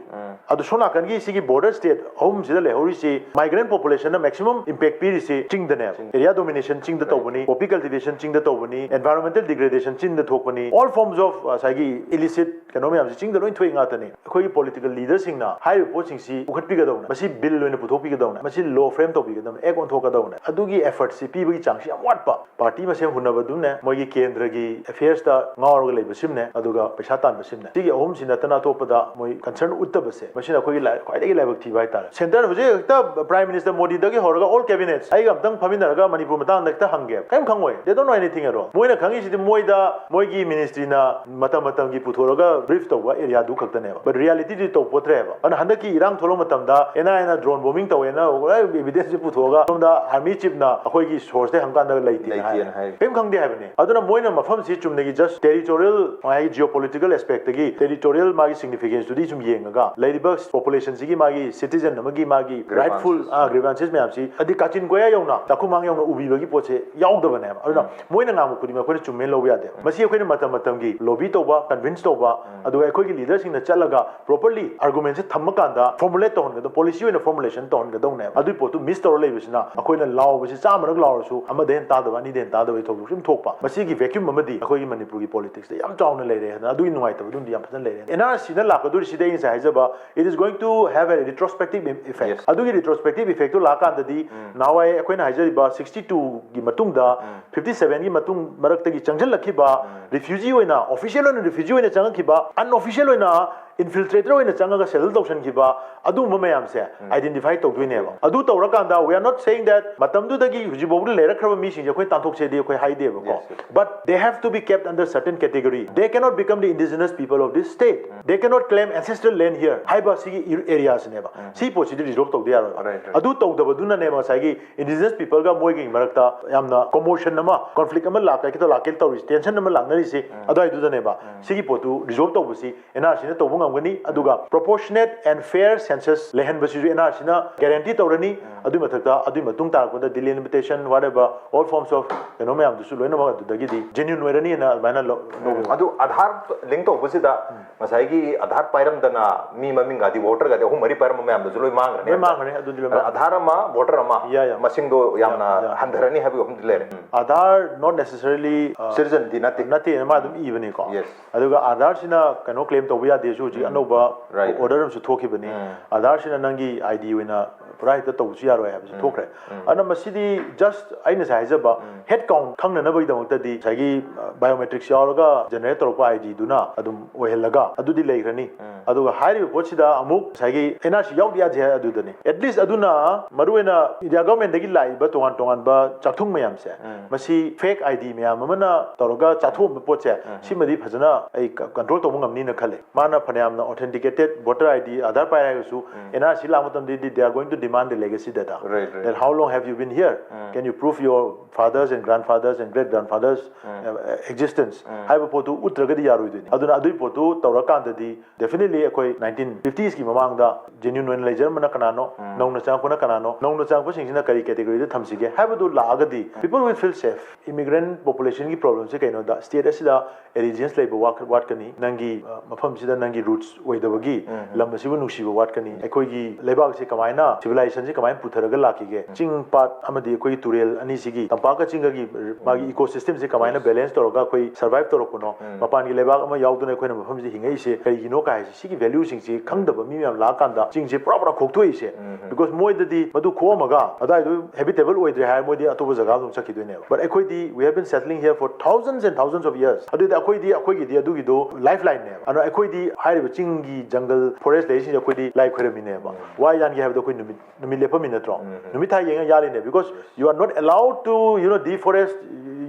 ꯑꯗꯨ ꯁꯣꯝ ꯅꯥꯀꯟꯒꯤ ꯁꯤꯒꯤ border state ꯑꯍꯨꯝꯁꯤꯗ ꯂꯩꯍꯧꯔꯤꯁꯤ migrant populationꯅ maximum impact ꯄꯤꯔꯤꯁꯤ ꯆꯤꯡꯗꯅꯦꯕ꯫ Area domination ꯆꯤꯡꯗ ꯇꯧꯕꯅꯤ, poppy cultivation ꯆꯤꯡꯗ ꯇꯧꯕꯅꯤ, environmental degradation ꯆꯤꯡꯗ ꯊꯣꯛꯄꯅꯤ, all forms of, uh, ꯉꯁꯥꯏꯒꯤ illicit ꯀꯩꯅꯣ ꯃꯌꯥꯝꯁꯤ ꯆꯤꯡꯗ ꯂꯣꯏ ꯊꯣꯛꯏ ꯉꯥꯛꯇꯅꯤ꯫ ꯑꯩꯈꯣꯏꯒꯤ political leaderꯁꯤꯡꯅ ꯍꯥꯏꯔꯤꯕ ꯄꯣꯠꯁꯤꯡꯁꯤ ꯄꯨꯈꯠꯄꯤꯒꯗꯧꯕꯅꯦ, ꯃꯁꯤ ꯕꯤꯜ ꯑꯣꯏꯅ ꯄꯨꯊꯣꯛꯄꯤꯒꯗꯧꯕꯅꯦ, ꯃꯁꯤ ꯂꯣ ꯐ꯭ꯔꯦꯝ ꯇꯧꯕꯤꯒꯗꯧꯕꯅꯦ, ꯑꯦꯛ ꯑꯣꯟꯊꯣꯛꯀꯗꯧꯕꯅꯦ꯫ ꯑꯗꯨꯒꯤ ꯑꯦꯐꯔꯠꯁꯤ ꯄꯤꯕꯒꯤ ꯆꯥꯡꯁꯤ ꯌꯥꯝ ꯋꯥꯠꯄ꯫ ꯄꯥꯔꯇꯤ ꯃꯁꯦꯟ ꯍꯨꯟꯅꯕꯗꯨꯅꯦ ꯃꯣꯏꯒꯤ ꯀꯦꯟꯗ꯭ꯔꯒꯤ ꯑꯦꯐꯤꯌꯔꯁꯇ ꯉꯥꯎꯔꯒ ꯂꯩꯕꯁꯤꯝꯅꯦ, ꯑꯗꯨꯒ ꯄꯩꯁꯥ ꯇꯥꯟꯕꯁꯤꯝꯅꯦ꯫ ꯁꯤꯒꯤ ꯑꯍꯨꯝꯁꯤ ꯅꯠꯇꯅ ꯑꯇꯣꯞꯄꯗ ꯃꯣꯏ ꯀꯟꯁꯔꯟ ꯎꯠꯇꯕꯁꯦ, ꯃꯁꯤꯅ ꯑꯩꯈꯣꯏꯒꯤ ꯂꯥꯏ-, ꯈ꯭ꯋꯥꯏꯗꯒꯤ ꯂꯥꯏꯕꯛ ꯊꯤꯕ ꯍꯥꯏꯇꯥꯔꯦ꯫ ꯁꯦꯟꯇꯔ ꯍꯧꯖꯤꯛ ꯍꯦꯛꯇ ꯄ꯭ꯔꯥꯏꯝ ꯃꯤꯅꯤꯁꯇꯔ ꯃꯣꯗꯤꯗꯒꯤ ꯍꯧꯔꯒ ꯑꯣꯜ ꯀꯦꯕꯤꯅꯦꯠꯁ ꯑꯩꯒ ꯑꯝꯇꯪ ꯐꯝꯃꯤꯟꯅꯔꯒ ꯃꯅꯤꯄꯨꯔ ꯃꯇꯥꯡꯗ ꯍꯦꯛꯇ ꯍꯪꯒꯦ, ꯀꯔꯤꯝ ꯈꯪꯉꯣꯏ꯫ They don't know anything at all. ꯃꯣꯏꯅ ꯈꯪꯉꯤꯁꯤꯗꯤ ꯃꯣꯏꯗ ꯃꯣꯏꯒꯤ ꯃꯤꯅꯤꯁꯇ꯭ꯔꯤꯅ ꯃꯇꯝ ꯃꯇꯝꯒꯤ ꯄꯨꯊꯣꯔꯒ ꯕ꯭ꯔꯤꯐ ꯇꯧꯕ ꯑꯦꯔꯤꯌꯥꯗꯨ ꯈꯛꯇꯅꯦꯕ꯫ But ꯔꯤꯌꯦꯂꯤꯇꯤꯗꯤ ꯇꯧ ꯄꯣꯠꯇ꯭ꯔꯦꯕ꯫ ꯑꯗꯨꯅ ꯍꯟꯗꯛꯀꯤ ꯏꯔꯥꯡ ꯊꯣꯛꯂꯛꯄ ꯃꯇꯝꯗ ꯑꯦꯟ ꯑꯥꯏ ꯑꯦꯅ ꯗ꯭ꯔꯣꯟ ꯕꯣꯝꯕꯤꯡ ꯇꯧꯋꯦꯅ ꯑꯦꯚꯤꯗꯦꯟꯁ ꯄꯨꯊꯣꯛꯑꯒ ꯁꯣꯝꯗ ꯑꯥꯔꯃꯤ ꯆꯤꯐꯅ ꯑꯩꯈꯣꯏꯒꯤ ꯁꯣꯔꯁꯇꯩ ꯍꯪꯀꯥꯟꯗ ꯂꯩꯇꯦꯅ ꯍꯥꯏ꯫ ꯂꯩꯇꯦꯅ ꯍꯥꯏ꯫ ꯀꯔꯤꯝ ꯈꯪꯗꯦ ꯍꯥꯏꯕꯅꯤ꯫ ꯑꯗꯨꯅ ꯃꯣꯏꯅ ꯃꯐꯝꯁꯤ ꯆꯨꯝꯅꯒꯤ just territorial, ꯃꯥꯒꯤ geopolitical aspect ꯇꯒꯤ territorial ꯃꯥꯒꯤ significance ꯇꯨꯗꯤ ꯁꯨꯝ ꯌꯦꯡꯉꯒ ꯂꯩꯔꯤꯕ ꯄꯣꯄꯨꯂꯦꯁꯟꯁꯤꯒꯤ ꯃꯥꯒꯤ ꯁꯤꯇꯤꯖꯟ ꯑꯃꯒꯤ ꯃꯥꯒꯤ ꯔꯥꯏꯠꯐꯨꯜ grievances꯫ ꯑꯥ, ꯒ꯭ꯔꯤꯚꯥꯟꯁꯦꯁ ꯃꯌꯥꯝꯁꯤ ꯍꯥꯏꯗꯤ ꯀꯥꯆꯤꯟ ꯀꯣꯌꯥ ꯌꯧꯅ, ꯆꯥꯛꯈꯨꯝꯃꯥꯡ ꯌꯧꯅ ꯎꯕꯤꯕꯒꯤ ꯄꯣꯠꯁꯦ ꯌꯥꯎꯗꯕꯅꯦꯕ꯫ ꯑꯗꯨꯅ ꯎꯝ꯫ ꯃꯣꯏꯅ ꯉꯥꯡꯕ ꯈꯨꯗꯤꯡꯃꯛ ꯑꯩꯈꯣꯏꯅ ꯆꯨꯝꯃꯦꯅ ꯂꯧꯕ ꯌꯥꯗꯦꯕ꯫ ꯎꯝ꯫ ꯃꯁꯤ ꯑꯩꯈꯣꯏꯅ ꯃꯇꯝ ꯃꯇꯝꯒꯤ ꯂꯣꯕꯤ ꯇꯧꯕ, ꯀꯟꯚꯤꯟꯁ ꯇꯧꯕ, ꯎꯝ꯫ ꯑꯗꯨꯒ ꯑꯩꯈꯣꯏꯒꯤ ꯂꯤꯗꯔꯁꯤꯡꯅ ꯆꯠꯂꯒ ꯄ꯭ꯔꯣꯄꯔꯂꯤ ꯑꯥꯔꯒꯨꯃꯦꯟꯁꯦ ꯊꯝꯃꯀꯥꯟꯗ ꯐꯣꯔꯃꯨꯂꯦꯠ ꯇꯧꯍꯟꯒꯗꯧ, ꯄꯣꯂꯤꯁꯤ ꯑꯣꯏꯅ ꯐꯣꯔꯃꯨꯂꯦꯁꯟ ꯇꯧꯍꯟꯒꯗꯧꯅꯦꯕ꯫ ꯑꯗꯨꯏ ꯄꯣꯠꯇꯨ ꯃꯤꯁ ꯇꯧꯔ ꯂꯩꯕꯁꯤꯅ ꯑꯩꯈꯣꯏꯅ ꯂꯥꯎꯕꯁꯤ ꯆꯥꯝꯃꯔꯛ ꯂꯥꯎꯔꯁꯨ ꯑꯃꯗ ꯍꯦꯟꯅ ꯇꯥꯗꯕ, ꯑꯅꯤꯗ ꯍꯦꯟꯅ ꯇꯥꯗꯕꯒꯤ ꯊꯧꯗꯣꯛꯁꯨ ꯑꯗꯨꯝ ꯊꯣꯛꯄ꯫ ꯃꯁꯤꯒꯤ ꯚꯦꯀ꯭ꯌꯨꯝ ꯑꯃꯗꯤ ꯑꯩꯈꯣꯏꯒꯤ ꯃꯅꯤꯄꯨꯔꯒꯤ ꯄꯣꯂꯤꯇꯤꯛꯁꯇ ꯌꯥꯝ ꯆꯥꯎꯅ ꯂꯩꯔꯦ꯫ ꯑꯗꯨꯅ ꯑꯗꯨꯒꯤ ꯅꯨꯡꯉꯥꯏꯇꯕꯗꯨꯝꯗꯤ ꯌꯥꯝ ꯐꯖꯅ ꯂꯩꯔꯦ꯫ ꯑꯦꯟ ꯑꯥꯔ ꯁꯤꯅ ꯂꯥꯛꯀꯗꯣꯔꯤꯁꯤꯗ ꯑꯩ ꯉꯁꯥꯏ ꯍꯥꯏꯖꯕ, it is going to have a retrospective effect. Yes. ꯑꯗꯨꯒꯤ retrospective effect ꯇꯨ ꯂꯥꯛꯀꯥꯟꯗꯗꯤ ꯎꯝ꯫ ꯅꯍꯥꯟꯋꯥꯏ ꯑꯩꯈꯣꯏꯅ ꯍꯥꯏꯖꯔꯤꯕ sixty two ꯒꯤ ꯃꯇꯨꯡꯗ ꯎꯝ꯫ fifty seven ꯒꯤ ꯃꯇꯨꯡ ꯃꯔꯛꯇꯒꯤ ꯆꯪꯁꯤꯜꯂꯛꯈꯤꯕ ꯎꯝ꯫ ꯔꯤꯐ꯭ꯌꯨꯖꯤ ꯑꯣꯏꯅ, ꯑꯣꯐꯤꯁꯤꯌꯦꯜ ꯑꯣꯏꯅ ꯔꯤꯐ꯭ꯌꯨꯖꯤ ꯑꯣꯏꯅ ꯆꯪꯉꯛꯈꯤꯕ, ꯑꯟꯑꯣꯐꯤꯁꯤꯌꯦꯜ ꯑꯣꯏꯅ ꯏꯟꯐꯤꯜꯇ꯭ꯔꯦꯇꯔ ꯑꯣꯏꯅ ꯆꯪꯉꯒ ꯁꯦꯇꯜ ꯇꯧꯁꯟꯈꯤꯕ, ꯑꯗꯨꯒꯨꯝꯕ ꯃꯌꯥꯝꯁꯦ ꯎꯝ꯫ ꯑꯥꯏꯗꯦꯟꯇꯤꯐꯥꯏ ꯇꯧꯗꯣꯏꯅꯦꯕ꯫ ꯑꯗꯨ ꯇꯧꯔꯀꯥꯟꯗ, we are not saying that ꯃꯇꯝꯗꯨꯗꯒꯤ ꯍꯧꯖꯤꯛꯐꯥꯎꯗ ꯂꯩꯔꯛꯈ꯭ꯔꯕ ꯃꯤꯁꯤꯡꯁꯦ ꯑꯩꯈꯣꯏ ꯇꯥꯟꯊꯣꯛꯁꯦꯗꯤ ꯑꯩꯈꯣꯏ ꯍꯥꯏꯗꯦꯕꯀꯣ꯫ Yes, yes. But they have to be kept under certain category. They cannot become the indigenous people of this state. Um. They cannot claim ancestral land here ꯍꯥꯏꯕ ꯁꯤꯒꯤ ꯑꯦꯔꯤꯌꯥꯁꯤꯅꯦꯕ꯫ ꯎꯝ꯫ ꯁꯤ ꯄꯣꯠꯁꯤꯗꯤ ꯔꯤꯖꯣꯜꯕ ꯇꯧꯗ ꯌꯥꯔꯣꯏꯕ꯫ Right, right. ꯑꯗꯨ ꯇꯧꯗꯕꯗꯨꯅꯅꯦꯕ ꯉꯁꯥꯏꯒꯤ ꯏꯟꯗꯤꯖꯤꯅꯁ ꯄꯤꯄꯜꯒ ꯃꯣꯏꯒꯤ ꯃꯔꯛꯇ ꯌꯥꯝꯅ ꯀꯣꯃꯣꯁꯟ ꯑꯃ, ꯀꯣꯟꯐ꯭ꯂꯤꯛ ꯑꯃ ꯂꯥꯛꯀꯦ ꯈꯤꯇ ꯂꯥꯛꯀꯦ ꯇꯧꯔꯤꯁꯦ, ꯇꯦꯟꯁꯟ ꯑꯃ ꯂꯥꯛꯅꯔꯤꯁꯦ, ꯎꯝ꯫ ꯑꯗꯨꯋꯥꯏꯗꯨꯗꯅꯦꯕ꯫ ꯎꯝ꯫ ꯁꯤꯒꯤ ꯄꯣꯠꯇꯨ ꯔꯤꯖꯣꯜꯕ ꯇꯧꯕꯁꯤ ꯑꯦꯟ ꯑꯥꯔ ꯁꯤꯅ ꯇꯧꯕ ꯉꯝꯒꯅꯤ꯫ ꯑꯗꯨꯒ proportionate and fair census ꯂꯩꯍꯟꯕꯁꯤꯁꯨ ꯑꯦꯟ ꯑꯥꯔ ꯁꯤꯅ ꯒꯦꯔꯦꯟꯇꯤ ꯇꯧꯔꯅꯤ꯫ ꯎꯝ꯫ ꯑꯗꯨꯏ ꯃꯊꯛꯇ, ꯑꯗꯨꯏ ꯃꯇꯨꯡ ꯇꯥꯔꯛꯄꯗ delimitation, whatever, all forms of ꯀꯩꯅꯣ ꯃꯌꯥꯝꯗꯨꯁꯨ ꯂꯣꯏꯅꯃꯛ ꯑꯗꯨꯗꯒꯤꯗꯤ ꯖꯦꯅ꯭ꯌꯨꯟ ꯑꯣꯏꯔꯅꯤꯅ ꯑꯗꯨꯃꯥꯏꯅ ꯂꯧ-, ꯎꯝ꯫ ꯂꯧꯋꯦꯕ꯫ ꯑꯗꯨ ꯑꯥꯙꯥꯔ ꯂꯤꯡ ꯇꯧꯕꯁꯤꯗ ꯎꯝ꯫ ꯉꯁꯥꯏꯒꯤ ꯑꯥꯙꯥꯔ ꯄꯥꯏꯔꯝꯗꯅ ꯃꯤ ꯃꯃꯤꯡꯒꯗꯤ, ꯚꯣꯇꯔꯒꯗꯤ ꯑꯍꯨꯝ ꯃꯔꯤ ꯄꯥꯏꯔꯝꯕ ꯃꯌꯥꯝꯗꯨꯁꯨ ꯂꯣꯏ ꯃꯥꯡꯈ꯭ꯔꯅꯤ꯫ ꯂꯣꯏ ꯃꯥꯡꯈ꯭ꯔꯅꯤ, ꯑꯗꯨꯗꯤ ꯂꯣꯏ ꯃꯥꯡꯈ꯭ꯔꯅꯤ꯫ ꯑꯥꯙꯥꯔ ꯑꯃ, ꯚꯣꯇꯔ ꯑꯃ, ꯌꯥ, ꯌꯥ꯫ ꯃꯁꯤꯡꯗꯣ ꯌꯥꯝꯅ ꯌꯥ, ꯌꯥ꯫ ꯍꯟꯊꯔꯅꯤ ꯍꯥꯏꯕꯒꯤ ꯋꯥꯐꯝꯗꯤ ꯂꯩꯔꯦ꯫ ꯎꯝ꯫ ꯑꯥꯙꯥꯔ not necessarily, ꯑ, ꯁꯤꯇꯤꯖꯟꯗꯤ ꯅꯠꯇꯦ꯫ ꯅꯠꯇꯦꯅ ꯃꯥ ꯑꯗꯨꯝ ꯏꯕꯅꯤꯀꯣ꯫ Yes. ꯑꯗꯨꯒ ꯑꯥꯙꯥꯔꯁꯤꯅ ꯀꯩꯅꯣ ꯀ꯭ꯂꯦꯝ ꯇꯧꯕ ꯌꯥꯗꯦꯁꯨ ꯍꯧꯖꯤꯛ ꯑꯅꯧꯕ order ꯑꯃꯁꯨ ꯊꯣꯛꯈꯤꯕꯅꯤ꯫ ꯑꯥꯙꯥꯔꯁꯤꯅ ꯅꯪꯒꯤ ID ꯑꯣꯏꯅ ꯄꯨꯔꯥ ꯍꯦꯛꯇ ꯇꯧꯕꯁꯨ ꯌꯥꯔꯣꯏ ꯍꯥꯏꯕꯁꯨ ꯊꯣꯛꯈ꯭ꯔꯦ꯫ ꯑꯗꯨꯅ ꯃꯁꯤꯗꯤ just ꯑꯩꯅ ꯉꯁꯥꯏ ꯍꯥꯏꯖꯕ head count ꯈꯪꯅꯅꯕꯒꯤꯗꯃꯛꯇꯗꯤ ꯉꯁꯥꯏꯒꯤ biometrics ꯌꯥꯎꯔꯒ generate ꯇꯧꯔꯛꯄ IDꯗꯨꯅ ꯑꯗꯨꯝ ꯑꯣꯏꯍꯜꯂꯒ ꯑꯗꯨꯗꯤ ꯂꯩꯈ꯭ꯔꯅꯤ꯫ ꯑꯗꯨꯒ ꯍꯥꯏꯔꯤꯕ ꯄꯣꯠꯁꯤꯗ ꯑꯃꯨꯛ ꯉꯁꯥꯏꯒꯤ NRC ꯌꯥꯎꯗ ꯌꯥꯗꯦ ꯍꯥꯏ ꯑꯗꯨꯗꯅꯤ꯫ At least ꯑꯗꯨꯅ ꯃꯔꯨꯑꯣꯏꯅ India governmentꯗꯒꯤ ꯂꯥꯛꯏꯕ ꯇꯣꯉꯥꯟ ꯇꯣꯉꯥꯟꯕ ꯆꯥꯛꯊꯨꯡ ꯃꯌꯥꯝꯁꯦ, ꯃꯁꯤ fake ID ꯃꯌꯥꯝ ꯑꯃꯅ ꯇꯧꯔꯒ ꯆꯥꯊꯣꯛꯑꯝꯕ ꯄꯣꯠꯁꯦ, ꯁꯤꯃꯗꯤ ꯐꯖꯅ ꯑꯩ control ꯇꯧꯕ ꯉꯝꯅꯤꯅ ꯈꯜꯂꯦ꯫ ꯃꯥꯅ ꯐꯅꯌꯥꯝꯅ authenticated voter ID, ꯑꯥꯙꯥꯔ ꯄꯥꯏꯔꯦ ꯍꯥꯏꯔꯒꯁꯨ, NRC ꯂꯥꯛꯄ ꯃꯇꯝꯗꯗꯤ they are going to demand the legacy data. That how long have you been here? Can you prove your fathers and grandfathers and great grandfathers uh, existence ꯍꯥꯏꯕ ꯄꯣꯠꯇꯨ ꯎꯠꯇ꯭ꯔꯒꯗꯤ ꯌꯥꯔꯣꯏꯗꯣꯏꯅꯤ꯫ ꯑꯗꯨꯅ ꯑꯗꯨꯒꯤ ꯄꯣꯠꯇꯨ ꯇꯧꯔꯀꯥꯟꯗꯗꯤ definitely ꯑꯩꯈꯣꯏ nineteen fiftiesꯀꯤ ꯃꯃꯥꯡꯗ genuine ꯑꯣꯏꯅ ꯂꯩꯖꯔꯝꯕꯅ ꯀꯅꯥꯅꯣ, ꯅꯧꯅ ꯆꯪꯉꯛꯄꯅ ꯀꯅꯥꯅꯣ, ꯅꯧꯅ ꯆꯪꯉꯛꯄꯁꯤꯡꯁꯤꯅ ꯀꯔꯤ categoryꯗ ꯊꯝꯁꯤꯒꯦ ꯍꯥꯏꯕꯗꯨ ꯂꯥꯛꯑꯒꯗꯤ people will feel safe. Immigrant populationꯒꯤ problemꯁꯦ ꯀꯩꯅꯣꯗ state ꯑꯁꯤꯗ ꯑꯦ ꯔꯤꯂꯤꯖꯟꯁ ꯂꯩꯕ ꯋꯥꯠ- ꯋꯥꯠꯀꯅꯤ, ꯅꯪꯒꯤ ꯑ, ꯃꯐꯝꯁꯤꯗ ꯅꯪꯒꯤ ꯔꯨꯠꯁ ꯑꯣꯏꯗꯕꯒꯤ ꯂꯝ ꯑꯁꯤꯕꯨ ꯅꯨꯡꯁꯤꯕ ꯋꯥꯠꯀꯅꯤ, ꯑꯩꯈꯣꯏꯒꯤ ꯂꯩꯕꯥꯛꯁꯤ ꯀꯃꯥꯏꯅ ꯁꯤꯚꯤꯂꯥꯏꯖꯦꯁꯟꯁꯤ ꯀꯃꯥꯏꯅ ꯄꯨꯊꯔꯒ ꯂꯥꯛꯈꯤꯒꯦ, ꯆꯤꯡ ꯄꯥꯠ ꯑꯃꯗꯤ ꯑꯩꯈꯣꯏꯒꯤ ꯇꯨꯔꯦꯜ ꯑꯅꯤꯁꯤꯒꯤ ꯇꯝꯄꯥꯛꯀ ꯆꯤꯡꯒꯒꯤ ꯃꯥꯒꯤ ꯏꯀꯣꯁꯤꯁꯇꯦꯝꯁꯤ ꯀꯃꯥꯏꯅ ꯕꯦꯂꯦꯟꯁ ꯇꯧꯔꯒ ꯑꯩꯈꯣꯏ ꯁꯔꯚꯥꯏꯚ ꯇꯧꯔꯛꯄꯅꯣ, ꯃꯄꯥꯟꯒꯤ ꯂꯩꯕꯥꯛ ꯑꯃ ꯌꯥꯎꯗꯅ ꯑꯩꯈꯣꯏꯅ ꯃꯐꯝꯁꯤꯗ ꯍꯤꯡꯉꯛꯏꯁꯦ ꯀꯔꯤꯒꯤꯅꯣ ꯀꯥꯏ ꯍꯥꯏꯁꯦ, ꯁꯤꯒꯤ ꯚꯦꯂ꯭ꯌꯨꯁꯤꯡꯁꯤ ꯈꯪꯗꯕ ꯃꯤ ꯃꯌꯥꯝ ꯂꯥꯛꯑꯀꯥꯟꯗ ꯆꯤꯡꯁꯦ ꯄꯨꯔꯥ ꯄꯨꯔꯥ ꯈꯣꯛꯊꯣꯛꯏꯁꯦ꯫ Because ꯃꯣꯏꯗꯗꯤ ꯃꯗꯨ ꯈꯣꯛꯑꯝꯃꯒ ꯑꯗꯨꯋꯥꯏꯗꯣ ꯍꯦꯕꯤꯇꯦꯕꯜ ꯑꯣꯏꯗ꯭ꯔꯦ ꯍꯥꯏꯔ ꯃꯣꯏꯗꯤ ꯑꯇꯣꯞꯄ ꯖꯒꯥ ꯑꯗꯨꯝ ꯆꯠꯈꯤꯗꯣꯏꯅꯦꯕ꯫ But ꯑꯩꯈꯣꯏꯗꯤ we have been settling here for thousands and thousands of years. ꯑꯗꯨꯗꯤ ꯑꯩꯈꯣꯏꯗꯤ ꯑꯩꯈꯣꯏꯒꯤꯗꯤ ꯑꯗꯨꯒꯤꯗꯣ ꯂꯥꯏꯐ ꯂꯥꯏꯟꯅꯦꯕ꯫ ꯑꯗꯨꯅ ꯑꯩꯈꯣꯏꯗꯤ ꯍꯥꯏꯔꯤꯕ ꯆꯤꯡꯒꯤ ꯖꯪꯒꯜ ꯐꯣꯔꯦꯁ ꯂꯩꯔꯤꯁꯤꯡꯁꯦ ꯑꯩꯈꯣꯏꯗꯤ ꯂꯥꯏ ꯈꯣꯏꯔꯝꯃꯤꯅꯦꯕ꯫ Why ꯌꯥꯟꯒꯦ ꯍꯥꯏꯕꯗꯣ ꯑꯩꯈꯣꯏ ꯅꯨꯃꯤꯠ ꯅꯨꯃꯤꯠ ꯂꯦꯞꯄꯝꯃꯤ ꯅꯠꯇ꯭ꯔꯣ? ꯅꯨꯃꯤꯠ ꯊꯥ ꯌꯦꯡꯉ ꯌꯥꯜꯂꯤꯅꯦ, because you are not allowed to, you know, deforest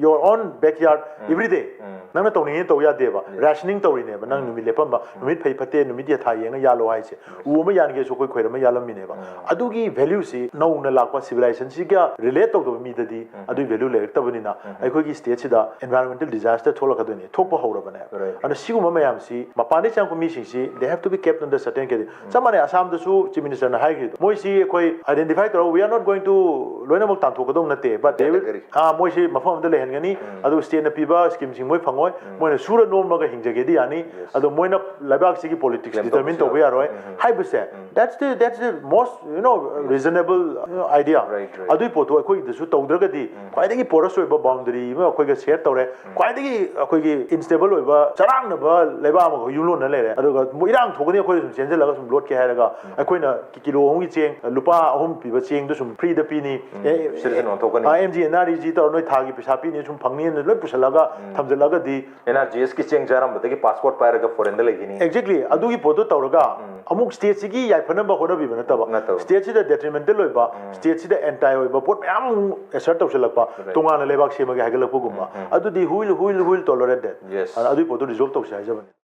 your own backyard every day. ꯅꯪꯅ ꯇꯧꯅꯤꯡꯉꯦ ꯇꯧ ꯌꯥꯗꯦꯕ, ꯔꯦꯁꯅꯤꯡ ꯇꯧꯔꯤꯅꯦꯕ꯫ ꯅꯪ ꯅꯨꯃꯤꯠ ꯂꯦꯞꯄꯝꯕ, ꯅꯨꯃꯤꯠ ꯐꯩ ꯐꯠꯇꯦ, ꯅꯨꯃꯤꯠ ꯊꯥ ꯌꯦꯡꯉ ꯌꯥꯜꯂꯣ ꯍꯥꯏꯁꯦ꯫ ꯎ ꯑꯃ ꯌꯥꯟꯒꯦꯁꯨ ꯑꯩꯈꯣꯏ ꯈꯣꯏꯔꯝꯃ ꯌꯥꯜꯂꯝꯃꯤꯅꯦꯕ꯫ ꯑꯗꯨꯒꯤ ꯚꯦꯂ꯭ꯌꯨꯁꯤ ꯅꯧꯅ ꯂꯥꯛꯄ ꯁꯤꯚꯤꯂꯥꯏꯖꯦꯁꯟꯁꯤꯒ ꯔꯤꯂꯦꯠ ꯇꯧꯗꯕ ꯃꯤꯗꯗꯤ ꯑꯗꯨꯒꯤ ꯚꯦꯂ꯭ꯌꯨ ꯂꯩꯔꯛꯇꯕꯅꯤꯅ ꯑꯩꯈꯣꯏꯒꯤ ꯁ꯭ꯇꯦꯠꯁꯤꯗ environmental disaster ꯊꯣꯛꯂꯛꯀꯗꯣꯏꯅꯦ, ꯊꯣꯛꯄ ꯍꯧꯔꯕꯅꯦ꯫ Right. ꯑꯗꯨꯅ ꯁꯤꯒꯨꯝꯕ ꯃꯌꯥꯝꯁꯤ ꯃꯄꯥꯟꯗꯒꯤ ꯆꯪꯉꯛꯄ ꯃꯤꯁꯤꯡꯁꯤ they have to be kept under certain category. ꯆꯞ ꯃꯥꯟꯅꯩ, ꯑꯁꯥꯝꯗꯁꯨ ꯆꯤꯐ ꯃꯤꯅꯤꯁꯇꯔꯅ ꯍꯥꯏꯈ꯭ꯔꯤꯗꯣ, ꯃꯣꯏꯁꯤ ꯑꯩꯈꯣꯏ identify ꯇꯧꯔꯒ we are not going to ꯂꯣꯏꯅꯃꯛ ꯇꯥꯟꯊꯣꯛꯀꯗꯧ ꯅꯠꯇꯦ, but they will, category. ꯑꯥ, ꯃꯣꯏꯁꯤ ꯃꯐꯝ ꯑꯃꯗ ꯂꯩꯍꯟꯒꯅꯤ, ꯑꯗꯨ ꯁ꯭ꯇꯦꯠꯅ ꯄꯤꯕ ꯁ꯭ꯀꯤꯝꯁꯤꯡ ꯃꯣꯏ ꯐꯪ ꯃꯣꯏ ꯃꯣꯏꯅ ꯁꯨꯔ ꯅꯣꯝꯃꯒ ꯍꯤꯡꯖꯒꯦꯗꯤ ꯌꯥꯅꯤ꯫ ꯑꯗꯣ ꯃꯣꯏꯅ ꯂꯩꯕꯥꯛꯁꯤꯒꯤ politics determine ꯇꯧꯕ ꯌꯥꯔꯣꯏ ꯍꯥꯏꯕꯁꯦ, that's the that's the most, you know, reasonable, you know, idea. Right, right. ꯑꯗꯨꯒꯤ ꯄꯣꯠꯇꯣ ꯑꯩꯈꯣꯏꯒꯤꯗꯁꯨ ꯇꯧꯗ꯭ꯔꯒꯗꯤ, ꯈ꯭ꯋꯥꯏꯗꯒꯤ porous ꯑꯣꯏꯕ boundary ꯑꯃ ꯑꯩꯈꯣꯏꯒ share ꯇꯧꯔꯦ, ꯈ꯭ꯋꯥꯏꯗꯒꯤ ꯑꯩꯈꯣꯏꯒꯤ unstable ꯑꯣꯏꯕ ꯆꯔꯥꯡꯅꯕ ꯂꯩꯕꯥꯛ ꯑꯃꯒ ꯌꯨꯝꯂꯣꯟꯅ ꯂꯩꯔꯦ, ꯑꯗꯨꯒ ꯏꯔꯥꯡ ꯊꯣꯛꯀꯅꯤ, ꯑꯩꯈꯣꯏ ꯁꯨꯝ ꯆꯦꯟꯁꯤꯜꯂꯒ ꯁꯨꯝ ꯂꯣꯠꯀꯦ ꯍꯥꯏꯔꯒ, ꯑꯩꯈꯣꯏꯅ ꯀꯤꯂꯣ ꯑꯍꯨꯝꯒꯤ ꯆꯦꯡ, ꯂꯨꯄꯥ ꯑꯍꯨꯝ ꯄꯤꯕ ꯆꯦꯡꯗꯣ ꯁꯨꯝ freeꯗ ꯄꯤꯅꯤ꯫ Citizen ꯑꯣꯟꯊꯣꯛꯀꯅꯤ꯫ MG NREG ꯇꯧꯔ ꯅꯣꯏ ꯊꯥꯒꯤ ꯄꯩꯁꯥ ꯄꯤꯅꯤ, ꯁꯨꯝ ꯐꯪꯅꯤꯅ ꯂꯣꯏ ꯄꯨꯁꯜꯂꯒ ꯊꯝꯖꯤꯜꯂꯒꯗꯤ, NREGSꯀꯤ ꯆꯦꯡ ꯆꯥꯔꯝꯕꯗꯒꯤ passport ꯄꯥꯏꯔꯒ foreignꯗ ꯂꯩꯈꯤꯅꯤ꯫ Exactly, ꯑꯗꯨꯒꯤ ꯄꯣꯠꯇꯣ ꯇꯧꯔꯒ ꯑꯃꯨꯛ stateꯁꯤꯒꯤ ꯌꯥꯏꯐꯅꯕ ꯍꯣꯠꯅꯕꯤꯕ ꯅꯠꯇꯕ, ꯅꯠꯇꯕ꯫ Stateꯁꯤꯗ detrimental ꯑꯣꯏꯕ, stateꯁꯤꯗ anti ꯑꯣꯏꯕ ꯄꯣꯠ ꯃꯌꯥꯝ ꯑꯃꯨꯛ assert ꯇꯧꯁꯤꯜꯂꯛꯄ, ꯇꯣꯉꯥꯟꯅ ꯂꯩꯕꯥꯛ ꯁꯦꯝꯃꯒꯦ ꯍꯥꯏꯒꯠꯂꯛꯄꯒꯨꯝꯕ, ꯑꯗꯨꯗꯤ who will, who will, who will tolerate that? Yes. ꯑꯗꯨꯒꯤ ꯄꯣꯠꯇꯣ resolve ꯇꯧꯁꯦ ꯍꯥꯏꯖꯕꯅꯤ꯫